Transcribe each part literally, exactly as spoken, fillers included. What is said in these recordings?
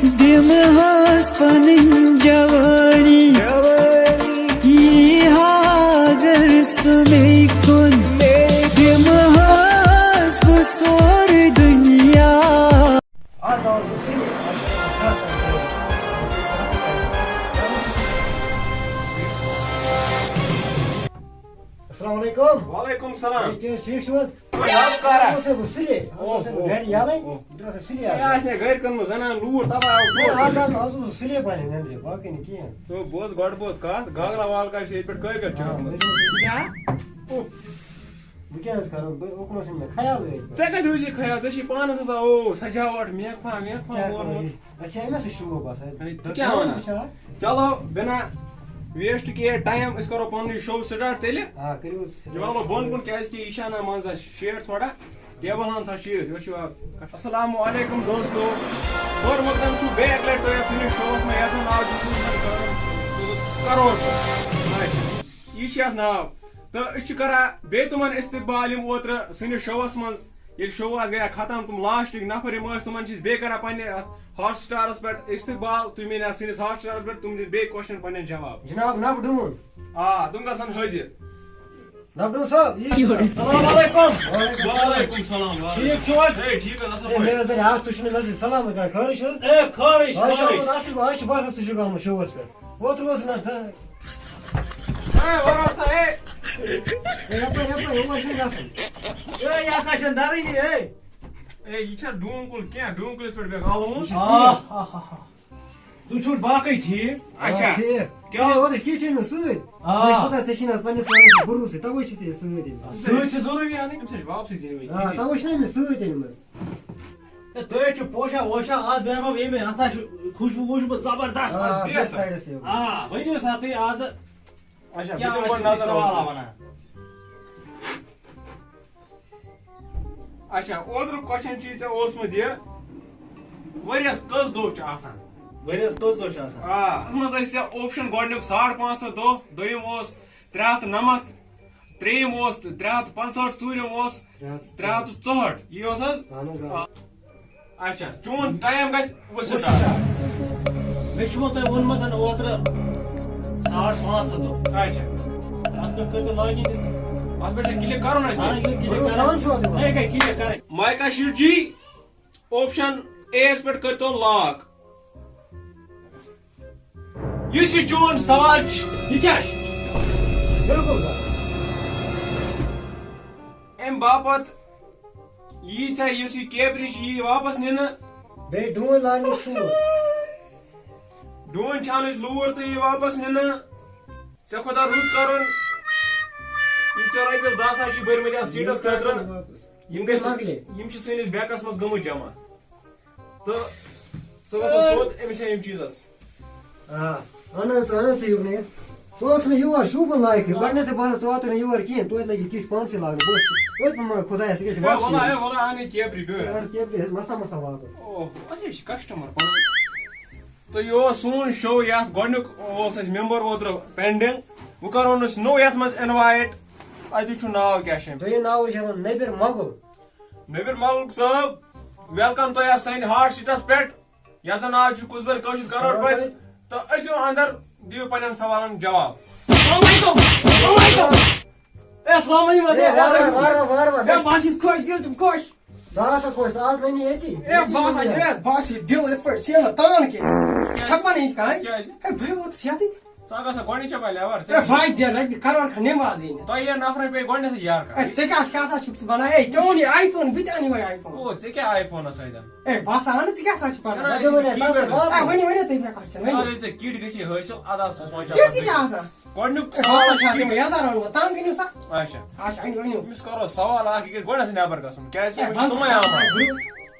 دِمہٕ ہس پنٕنۍ جوٲنی، یی ہا اگر سُہ مےٚ کُن، دِمہٕ ہس بہٕ سورُے دُنیا۔ آز آوُس بہٕ سُلہِ، آز آوُس بہٕ سَتھ بجے۔ السلام علیکم۔ وعلیکم السلام۔ ہے، کیٛاہ حظ، ٹھیٖک چھِو حظ؟ تُہۍ حظ کَران؟ آز اوسُس بہٕ سُلے، آز اوسُس بہٕ اوہ، گرِ یَلَے، اوہ۔ بہٕ درٛاس سُلے آز۔ ہے، اَسہِ نے گرِ کٔرمٕژ زنان لوٗر، تَوَے آو ہے، برٛونٛٹھ۔ آز آو، آز اوسُس بہٕ سُلے پَنٕنۍ نٮ۪نٛدرِ، باقٕے نہٕ کِہیٖنۍ۔ تو بہٕ اوسُس گۄڈٕ بہٕ اوسُس کَتھ، گاگرا وال کَتھ چھِ ییٚتہِ پٮ۪ٹھ کٲلۍ کٮ۪تھ آ، چھُ آمُت۔ بہٕ چھُس کیٛاہ؟ اوہ۔ بہٕ کیٛاہ حظ کَرٕ؟ بہٕ، اوکُن اوس نہٕ مےٚ خیالٕے ییٚتہِ پٮ۪ٹھ۔ ژےٚ کَتہِ روٗزی خیال؟ ژےٚ چھِ پانَس آسان، او، سجاوٹ، میکھا، میکھا کیٛاہ مورمُت۔ کَرٕ؟ اَسہِ چھِ أمِس سۭتۍ شوق آسان۔ ہے، ژٕ کیٛاہ وَنان؟ وٕچھان؟ چلو، بِنا waste کیے time، أسۍ کَرو پَنُن یہِ show start تیٚلہِ۔ آ، کٔرِو start۔ یہِ والو بۄن کُن، کیٛازِکہِ یہِ چھِ اَنان منٛزٕ اَسہِ شیٹھ تھوڑا۔ Table ہَن تھاو شیٖرِتھ، یورٕ چھُ یِوان۔ السلام علیکم دوستو، خٲر مقدم چھُ بیٚیہِ اَکہِ لَٹہِ تۄہہِ یَتھ سٲنِس showَس منٛز، یَتھ زَن ناو چھُ کرور۔ اچھا، یہِ چھُ یَتھ ناو۔ تہٕ أسۍ چھِ کران بیٚیہِ تِمَن استقبال، یِم اوترٕ سٲنِس showَس منٛز، ییٚلہِ show آسہِ گٔیا ختم، تِم lastٕکۍ نفر یِم ٲسۍ، تِمَن چھِ أسۍ بیٚیہِ کران پننہِ اَتھ Hotstarَس پٮ۪ٹھ استقبال۔ تُہۍ میلہِ اَتھ سٲنِس Hotstarَس پٮ۪ٹھ، تِم دِن بیٚیہِ question پننٮ۪ن جواب۔ جناب نَبہٕ ڈوٗن۔ آ، تِم گژھن حٲضِر۔ نبہٕ ڈوٗن صٲب، یہِ کیٛاہ؟ السلام علیکم۔ وعلیکم السلام۔ وعلیکم السلام، وعلیکم۔ ٹھیٖک چھِو حظ؟ ہے، ٹھیٖک حظ، اَصٕل ہے، پٲٹھۍ۔ مےٚ حظ دَرِ اَکھ، تُہۍ چھِو نہٕ مےٚ سۭتۍ سلامٕے کران، خٲرٕے چھِ حظ؟ ہے، خٲرٕے چھِ، آز چھِ خٲرٕے۔ آمُت اَصٕل، آز چھِ باسان ژٕ چھُکھ آمُت showَس پٮ۪ٹھ۔ اوترٕ اوس نہٕ، ہے، وَرٕ ہسا، ہے۔ ہے، یَپٲرۍ، یَپٲرۍ، یور چھُنہٕ گژھُن۔ ہے، یہِ ہسا چھَنہٕ دَرٲنی، ہے۔ ہے، یہِ چھا ڈوٗن کُل کینٛہہ؟ ڈوٗن کُلِس پٮ۪ٹھ بیٚہہ آلوُن۔ یہِ چھُ آ، سیٖر۔ آ، آ، آ۔ تُہۍ چھِو باقٕے ٹھیٖک؟ اچھا۔ آ، ٹھیٖک۔ کیٛاہ؟ ہے، اوترٕ چھِ کِچن منٛز سۭتۍ۔ آ۔ مےٚ چھُ پتہ، ژےٚ چھِی نہٕ آز پننِس پانس پٮ۪ٹھ بھروسٕے، توے چھِ ژےٚ یہِ سۭتۍ أنمٕژ۔ سۭتۍ چھِ ضروٗری اَنٕنۍ۔ أمِس چھِ واپسٕے دِنۍ وۄنۍ آ، کِچن۔ توے چھِنہ أمِس سۭتۍ أنمٕژ۔ ہے، تُہۍ حظ چھِو پوشان ووشان، آز بیٚہمو ییٚمہِ، اَتھ حظ چھُ خوشبوٗ ووشبوٗ زبردست۔ آ، بیٚیہِ بیٚیہِ سا؟ Sideس یہِ۔ آ، ؤنِو سا تُہۍ آز۔ اچھا، کیٛاہ بہٕ دِمہٕ آسہِ گۄڈٕ تُہۍ نظر سوال اوٗرۍ۔ وَنان؟ اچھا، اوترُک question چھُے ژےٚ اوسمُت یہِ، ؤریَس کٔژ دۄہ چھِ آسان؟ ؤریَس کٔژ دۄہ چھِ آسان؟ آ، اَتھ منٛز ٲسۍ ژےٚ option گۄڈٕنیُک ساڑ پانٛژھ ہَتھ دۄہ، دوٚیِم اوس ترٛےٚ ہَتھ نَمَتھ، ترٛیٚیِم اوس ترٛےٚ ہَتھ پانٛژھ ہٲٹھ، ژوٗرِم اوس ترٛےٚ ہَتھ ترٛےٚ ہَتھ ژُہٲٹھ۔ یی اوس حظ؟ اہن حظ، آ۔ آ۔ اچھا، چون time گژھِ وۄنۍ start۔ Start۔ مےٚ چھُ وۄنۍ تۄہہِ ووٚنمُت اوترٕ ساڑ پانٛژھ ہَتھ دۄہ۔ اچھا۔ اَتھ پٮ۪ٹھ کٔرۍتو login تہِ۔ اَتھ پٮ۪ٹھ چھا click کَرُن اَسہِ آ، تیٚلہِ؟ یہِ click بھروسہٕ کَرُن۔ سان چھُوا تُہۍ وَنان؟ ہے، گٔے click کَرٕنۍ۔ مایکا شیٹھ جی، option A یَس پٮ۪ٹھ کٔرۍتو lock۔ یُس یہِ چون سوال چھُ، یہِ کیٛاہ چھُ؟ بِلکُل غلط۔ اَمہِ باپتھ یی ژےٚ یُس یہِ کیبرِج یی واپس نِنہٕ۔ بیٚیہِ ڈوٗنۍ لاگنُک شوٗر۔ ڈوٗنۍ چھانٕچ لوٗر تہٕ یی واپس نِنہٕ۔ ژےٚ خۄدا رُت کَرُن۔ یِم ژےٚ رۄپیَس دَہ ساس چھِ بٔرمٕتۍ اَتھ سیٖٹَس خٲطرٕ، یِم گٔے مۄکلے۔ یِم چھِ سٲنِس بینکَس منٛز گٔمٕتۍ جمع۔ تہٕ ژٕ وَسَکھ سیوٚد أمِس اَمہِ چیٖزَس۔ آ، اَہَن حظ، اَہَن حظ، ژٕ یُکنٕے۔ ژٕ اوس نہٕ یور شوٗبُن لایقٕے۔ گۄڈٕنٮ۪تھٕے بہٕ حظ، ژٕ واتَکھ نہٕ یور کِہیٖنۍ، توتہِ لَگہِ کِچ پانسٕے لاگنہٕ۔ بہٕ اوسُس، أتھۍ پَتہٕ خۄدایَس، یہِ گژھِ ہے، وَلہٕ واپسٕے۔ ہے، وَلہٕ ہے، اَنٕے کیبرِ گٲڑۍ۔ اَہَن حظ، کیبرِ حظ، مَسا مَسا واپَس۔ اوہ، اَسہِ ہے چھِ customer پَنٕنۍ۔ تہٕ یہِ اوس سون show، یَتھ گۄڈٕنیُک اوس اَسہِ member اوترٕ pending۔ وۄنۍ کَرون أسۍ نوٚو یَتھ منٛز invite۔ اَتیُک چھُ ناو کیٛاہ چھُ أمۍ؟ تُہۍ ناو چھُ ہٮ۪وان نبیر مغل۔ نبیر مغل صٲب، welcome تۄہہِ یَتھ سانہِ hot seatَس پٮ۪ٹھ، یَتھ زَن ناو چھُ کُس بَل کٲشِر کَرور پٲٹھۍ۔ تہٕ أژِو اَندَر، دِیِو پنٛنٮ۪ن سوالَن جواب۔ السلام علیکم۔ السلام علیکم۔ اے، السلام علیکم۔ اے، وارٕ وارٕ، وارٕ وارٕ۔ اے، بہٕ حظ چھُس خۄش، دِل چھُم خۄش۔ ژٕ آسا خۄش، ژٕ آز نٔنی ییٚتی؟ اے، ییٚتی بہٕ ہسا نٔنی۔ چھُس، اے، بہٕ ہسا چھُس دِل یِتھ پٲٹھۍ شیران تان کہِ چھپن ہِنٛز کامہِ۔ کیٛازِ؟ اے، بہٕ ووتُس ییٚتہِ۔ ژٕ ہا گژھکھ گۄڈٕنِچ چپا لیور، ژےٚ اے، کیٛاہ؟ بھاے، دِ رۄپیہِ کرور کھنٛڈ نِم آز یہِ۔ تۄہہِ یہِ نفرن پیٚیہِ گۄڈٕنیتھٕے یار کرٕنۍ۔ اے، ژےٚ کیٛاہ، کیٛاہ سا چھُکھ ژٕ ونان؟ اے، ژےٚ ووٚن یہِ iPhone، بہٕ تہِ اَنہٕ یِہوٚے iPhone۔ او، ژےٚ کیٛاہ iPhone-س سۭتۍ؟ اے، بس اَن، ژٕ کیٛاہ سا چھُکھ ژےٚ ونان؟ نہ، ژےٚ ووٚنے کیٛاہ سا چھُ؟ اے، ؤنِو، ؤنِو تُہۍ مےٚ question، ؤنِو۔ اَدٕ ژےٚ کِٹ گژھی حٲصِل، اَدٕ آس ژٕ سونٛچان۔ کِٹ تہِ چھِ آسان۔ گۄڈٕنیُک اے، بس سوال سا چھِ چھُ آسان، یہِ۔ یہِ یَزار وَنہٕ بہٕ، تنٛگ کٔرِو سا۔ اچھا۔ اچھا، ؤنِو، ؤنِو۔ أمِس کرو سوال اَکھ، یہِ گژھِ گۄڈٕنٮ۪تھٕے نٮ۪بر گژھُن، کیٛازِ کہِ اے، أمِس چھِ وَن سا، تِمَے وَن سا، آمار۔ بروس۔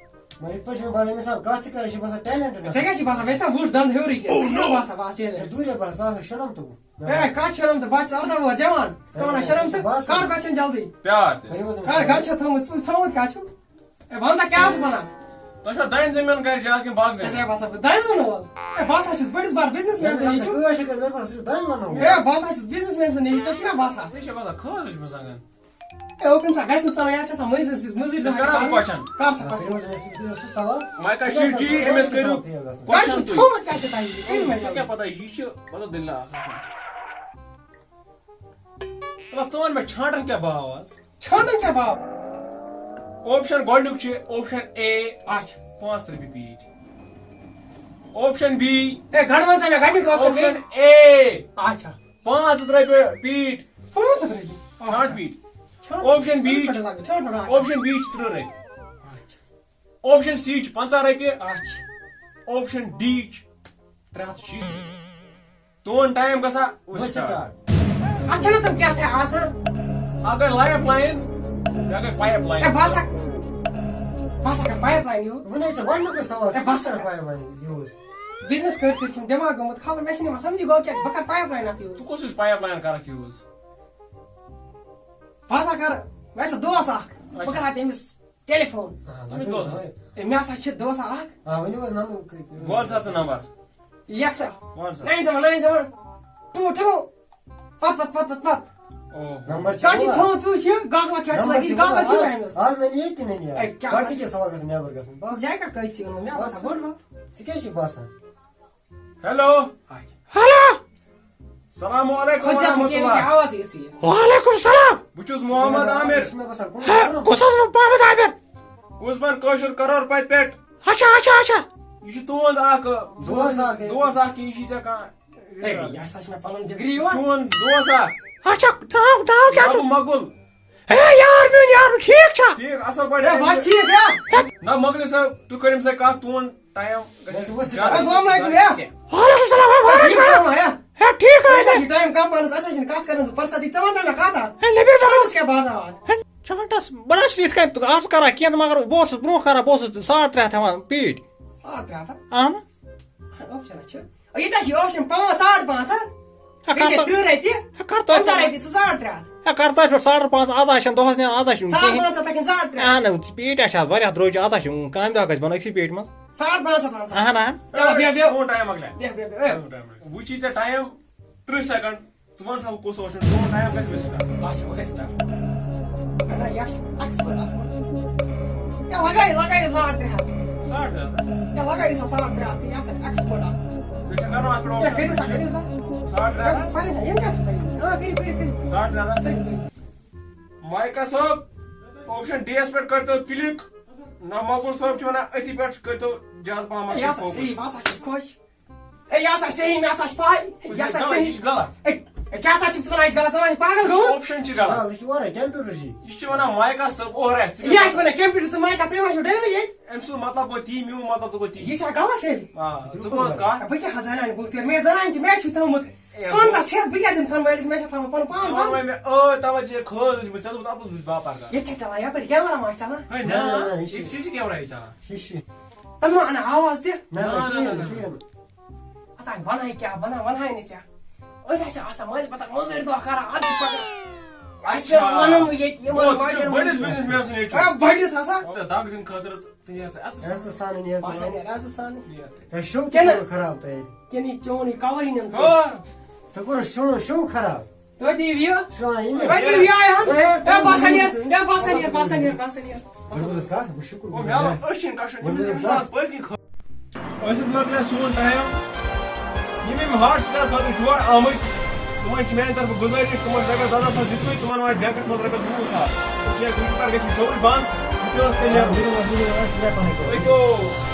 مگر یِتھ پٲٹھۍ چھِ مےٚ باسان، ییٚمہِ ساتہٕ کَتھ چھِ کَران، یہِ چھِ باسان talent نہ۔ ژےٚ کیٛاہ چھِ باسان، مےٚ چھِ آسان وٕٹھ دَنٛد ہیوٚرُے کینٛہہ؟ ژےٚ چھُنہ باسان، بہٕ آسہٕ talent؟ مےٚ چھِ دوٗرے باسان، ژٕ آسَکھ شُنَم تہٕ۔ اے، کَتھ شُنَم تہٕ؟ بہٕ ہا چھُس اَرداہ وُہَر جوان۔ ژٕ کَمَن وَنان شُنَم تہٕ؟ باسان۔ کَر question جلدی؟ پیار تہِ۔ کَر گَرِ چھا تھٲومٕژ؟ ژٕ وٕچھ تھٲومٕژ کیٛاہ چھُ؟ اے، وَن سا کیٛاہ ژٕ وَنان؟ تۄہہِ چھا دانہِ زٔمیٖن گَرِ زیادٕ کِنہٕ باغ ژےٚ زٔمیٖن؟ چھےٚ باسان بہٕ دانہِ لونہٕ وول؟ اے، بہٕ ہسا چھُس بٔڑِس بار business man مےٚ سٕنٛز باسان، نیٚچوٗ۔ ژٕ کٲشِر کَر، مےٚ باسان، ژٕ چھُکھ دانہِ لونہٕ وول۔ اے، بہٕ ہسا چھُس business man سٕنٛز نیٚچوٗ، ژےٚ چھُے نا باسان؟ ژےٚ چھےٚ باسان کھٲژ چھِ مےٚ زنٛگَن۔ ہے، اوپن سا گژھِ نہٕ سَوال، یَتھ چھِ آسان مٔنٛزۍ مٔنٛزۍ مٔنٛزۍ دۄہ کَرٕ بہٕ کَران۔ Question۔ کَر سا question۔ مےٚ اوس، مےٚ اوس سُہ سوال۔ مےٚ کَتہِ چھُ تھوٚومُت، کیٛاہ چھِ تۄہہِ یہِ؟ کٔرِو وۄنۍ۔ ژےٚ کیٛاہ پَتہ، یہِ چھِ مطلب دٔلیٖلہ اَکھ آسان۔ تَلہٕ ژٕ وَن مےٚ، چھانٛٹَن کیٛاہ باو آز؟ چھانٛٹَن کیٛاہ باو؟ Option گۄڈٕنیُک چھُ option A، اچھا۔ پانٛژھ رۄپیہِ پیٖٹۍ۔ Option B۔ ہے، گۄڈٕ وَن سا مےٚ گۄڈٕنیُک option option A۔ اچھا۔ پانٛژھ ہَتھ رۄپیہِ پیٖٹۍ۔ پانٛژھ ہَتھ رۄپیہِ؟ چھانٛٹ اچھا۔ پیٖٹۍ۔ چھانٛٹ option B۔ چھانٛٹ پٮ۪ٹھ لَگان، چھانٛٹ پٮ۪ٹھ لَگان۔ Option B چھِ تٕرٛہ رۄپیہِ۔ اچھا۔ Option C چھِ پنٛژاہ رۄپیہِ۔ اچھا۔ Option D چھِ ترٛےٚ ہَتھ شیٖتھ رۄپیہِ۔ تُہُنٛد time گژھان وۄنۍ start۔ Start۔ اَتھ چھَنہ تِم کیٛاہ تھایہِ آسان؟ اَکھ گٔے lifeline، بیٛاکھ گٔے pipeline۔ ہے، بہٕ ہسا، بہٕ ہسا کَرٕ pipeline use۔ وۄنۍ ہے ژےٚ گۄڈٕنیُکُے سوال، ہے، ژٕ بہٕ کیٛاہ ہسا کَرٕ pipeline use؟ Business کٔرِتھ کٔرِتھ چھُم دٮ۪ماغ گوٚمُت خبر، مےٚ چھُنہٕ یِوان سَمجھی گوٚو کیٛاہ، بہٕ کَرٕ pipeline اَکھ use۔ ژٕ کُس ہِش pipeline کَرَکھ use؟ بہٕ ہسا کَرٕ، مےٚ ہسا دوس اَکھ، بہٕ اچھا۔ کَرٕ ہا تٔمِس telephone۔ آ، أمِس ؤنِو دوستَس۔ حظ۔ ہے، مےٚ ہسا چھِ دوسا اَکھ۔ آ، ؤنِو حظ number۔ وَن سا ژٕ number۔ یَکھ سا۔ وَن سا۔ Nine seven nine seven two two۔ پَتہٕ، پَتہٕ، پَتہٕ، پَتہٕ، پَتہٕ۔ او۔ Number چھِ کیٛاہ چھِ وَن۔ تھوٚومُت، ژٕ وٕچھ یہِ، گاگلا کیٛاہ چھِ نمبر لَگی، چھِ گاگلا وَن۔ چھِ آز، أمِس۔ آز نَنہِ ییٚتہِ تہِ نَنہِ یہِ۔ ہے، کیٛاہ سا گۄڈٕنِکِس سوالَس گژھِ نٮ۪بر گژھُن۔ بَس۔ جاے کَتھ کَتہِ چھِ یِوان؟ مےٚ باسان بوٚڑ بَب۔ ژےٚ کیٛاہ چھِ باسان؟ Hello۔ اچھا۔ Hello۔ السلام علیکم خۄدا صٲب، ورحمۃ کیٛاہ چھِ اللہ۔ آواز یِژھ یہِ؟ وعلیکم السلام۔ بہٕ چھُس محمد عامر۔ یہِ چھُ مےٚ باسان کُنُے ہے، کُنُے۔ کُس حظ محمد عامر؟ کُس بَن کٲشُر کرور پتہِ پٮ۪ٹھ۔ اچھا، اچھا، اچھا۔ یہِ چھُ تُہُنٛد اَکھ دوس اَکھ۔ دوس اَکھ، یہِ چھُے ژےٚ کانٛہہ۔ ہے، یہِ ہسا چھُ مےٚ پَنُن جِگری یِوان۔ چون دوس اَکھ۔ اچھا، ناو، ناو کیٛاہ چھُس؟ ناو مۄگُل۔ ہے یار، میون یار، ٹھیٖک چھا؟ ٹھیٖک، اصل پٲٹھۍ۔ ہے، بس ٹھیٖک، ہے۔ نہ، مۄغلہِ صٲب، تُہۍ کٔرِو أمِس سۭتۍ کتھ، تُہُنٛد time گژھِ بس، وۄنۍ زیادٕ السلام علیکم، ہے۔ وعلیکم السلام، ہے، وعلیکم السلام۔ ہے، ٹھیٖک، ہے۔ اَسہِ چھِ time کم پانس، اَسہِ چھِ نہٕ کتھ کران، ژٕ فرصت دی، ژٕ وَن تہٕ مےٚ کتھ اکھ۔ ہے، نبی بابا۔ ژٕ کیٛاہ باسان اتھ؟ ہے، چانٹس، بہٕ نہ چھُس یِتھ کٔنۍ عرض کران کینٛہہ، مگر بہٕ اوسُس برونٛہہ کران، بہٕ اوسُس ساڑ ترٛےٚ ہَتھ ہٮ۪وان پیٖٹۍ۔ ساڑ ترٛےٚ ہَتھ ہا؟ اہن۔ Option چھِ۔ یہِ تہِ چھِ option پانٛژھ، ساڑ پانٛژھ ہَتھ۔ ہے، کر بیٚیہِ چھِ تو-، تٕرٛہ رۄپیہِ، ہے، کر تو-، پنٛژاہ رۄپیہِ، ژٕ ساڑ ترٛےٚ ہَتھ۔ ہے، کر تو اَسہِ پٮ۪ٹھ ساڑ پانٛژھ، آز آسہِ نہٕ دۄہَس نیران، آز آسہِ نہٕ ساڑ کِہیٖنۍ۔ پانٛژھ ہَتھ ہا کِنہٕ ساڑ ترٛےٚ ہَتھ؟ اہن حظ، پیٖٹۍ آسہِ آز واریاہ درٛوٚج، آز آسہِ نہٕ کامہِ دۄہ گژھِ بَنُن أکسٕے پیٖٹہِ منٛز۔ ساڑ پانٛژھ ہَتھ وَن سا۔ اہن، اہن۔ چلو، بیٚہہ، بیٚہہ۔ تُہُنٛد time مۄکلیو۔ بیٚہہ، بیٚہہ، بیٚہہ۔ تُہُنٛد time مۄکلیو۔ وۄنۍ چھی ژےٚ time تٕرٛہ second۔ ژٕ وَن سا، بہٕ کُس اوس مےٚ؟ چون time گژھِ وۄنۍ start۔ اچھا، وۄنۍ گژھِ start۔ ہے نہ، یہِ چھِ expert اَتھ منٛز۔ ہے، لگٲیِو، لگٲیِو ساڑ ترٛےٚ ہَتھ۔ ساڑ ترٛےٚ ہَتھ؟ ہے، لگٲیِو سا ساڑ ترٛےٚ ہَتھ، یہِ ہسا چھِ expert اَتھ۔ تُہۍ چھا کران اَتھ پٮ۪ٹھ ہے، option؟ کٔرِو سا، کٔرِو سا۔ ساڑ ترٛےٚ ہَتھ؟ پَرِ نہ، یِم کیٛاہ چھِ پَران؟ آ، کٔرِو، کٔرِو، کٔرِو۔ ساڑ ترٛےٚ ہَتھ؟ سٲری کٔرِو۔ مایکا صٲب، option D یَس پٮ۪ٹھ کٔرۍتو click۔ نہ، مقبول صٲب چھِ وَنان أتھی پٮ۪ٹھ کٔرۍتو زیادٕ پَہمَتھ ہے، یہِ ہسا، focus۔ صحیح، بہٕ ہسا چھُس خۄش۔ اے، یہِ ہسا صحیح، مےٚ ہسا چھِ پَے۔ یہِ ہسا یہِ چھِ صحیح۔ غلط، یہِ چھِ غلط۔ اے، اے، کیٛاہ سا چھُکھ ژٕ وَنان، یہِ چھِ غلط، ژٕ وَنان، یہِ پاگل گوٚمُت؟ Option چھِ غلط۔ آ، یہِ چھُ اورَے، computer چھِ۔ یہِ چھِ وَنان مایکا صٲب اورَے آسہِ، ژٕ یہِ آسہِ وَنان computer، ژٕ مایکا، تُہۍ ما چھِو ڈٔلۍ ییٚتہِ؟ أمۍ سُنٛد مطلب گوٚو تی، میون مطلب تہِ گوٚو تی۔ یہِ چھا غلط تیٚلہِ؟ آ، ژٕ بوز کَتھ۔ بہٕ کیٛاہ حظ زَنان چھُ، بہٕ تہِ، مےٚ زَنان چھِ، مےٚ چھُ تھوٚومُت اے، سۄن بہٕ تَس ہٮ۪تھ، بہٕ کیٛاہ دِمہٕ سۄنہٕ وٲلِس، مےٚ چھا تھاوُن پَنُن پان ژٕ وَن بَنٛد؟ وۄنۍ مےٚ، ٲ، تَوَے چھِ یہِ کھٲج وٕچھمٕژ، ژےٚ دوٚپُتھ اَپُز وٕچھ باپار کَتھ۔ ییٚتہِ چھا چَلان یَپٲرۍ camera ما چھِ چَلان؟ ہے، نہ، نہ، نہ، نہ، یہِ چھِ یہِ چھِ C C camera یہِ چَلان۔ یہِ چھِ۔ تِم ما اَنان آواز تہِ؟ نہ، نہ، نہ، کِہیٖنۍ نہ، نہٕ، نہ۔ کِہیٖنۍ نہٕ۔ اَتھ آے وَنہٕ ہاے کیٛاہ، وَنہٕ، وَنہٕ ہاے نہٕ ژےٚ۔ أسۍ ہا چھِ آسان مٲلۍ پَتہٕ مٔزوٗرۍ دۄہ کَران، اَدٕ چھِ پَتہٕ اَسہِ چھِ اچھا۔ وَنان وۄنۍ ییٚتہِ یِمَن او، ژٕ چھُکھ باقیَن بٔڑِس منٛز۔ Business man سٕے چھُکھ۔ اے، بٔڑِس ہسا۔ ژےٚ دَگ دِنہٕ خٲطرٕ تہٕ یہِ ہسا اَسہِ عزت سان یہِ باسان ہسا۔ یہِ عزت سان۔ یہِ ہسا۔ تۄہہِ show کِنہٕ؟ کیٛاہ کوٚروٕ خراب تۄہہِ اَتہِ؟ کِنہٕ یہِ چون یہِ covering یَن کوٚر؟ آ۔ تۄہہِ کوٚروٕ show، show خراب؟ توتہِ یہِ view۔ شُکر، یہِ نہٕ۔ توتہِ یہِ view آیہِ ہن۔ اے، ہے، باسان یہِ، ہے، باسان یہِ، باسان یہِ، باسان یہِ۔ بہٕ بوزُس کَتھ، بہٕ شُکُر وۄنۍ گُزار۔ مےٚ آو أچھ چھِنہٕ کَشُن، بہٕ بوزُس کَتھ۔ پٔزۍ کِنۍ خٲ-، ٲسِتھ مۄکلیو سون time۔ یِم یِم Hotstar خٲطرٕ چھِ یور آمٕتۍ، تِمَن چھِ میٛانہِ طرفہٕ گُزٲرِش، تِمَن چھِ رۄپیَس دَہ دَہ ساس دِتمٕتۍ، تِمَن واتہِ bankس منٛز رۄپیَس وُہ ساس۔ اِسلیے وٕنکٮ۪ن پٮ۪ٹھ گژھِ یہِ showٕے بنٛد، یُتھُے اوس تیٚلہِ نیرُن۔ بِلکُل، بِلکُل، ٲس ترٛےٚ پَنٕنۍ کٲم۔ پٔکِو۔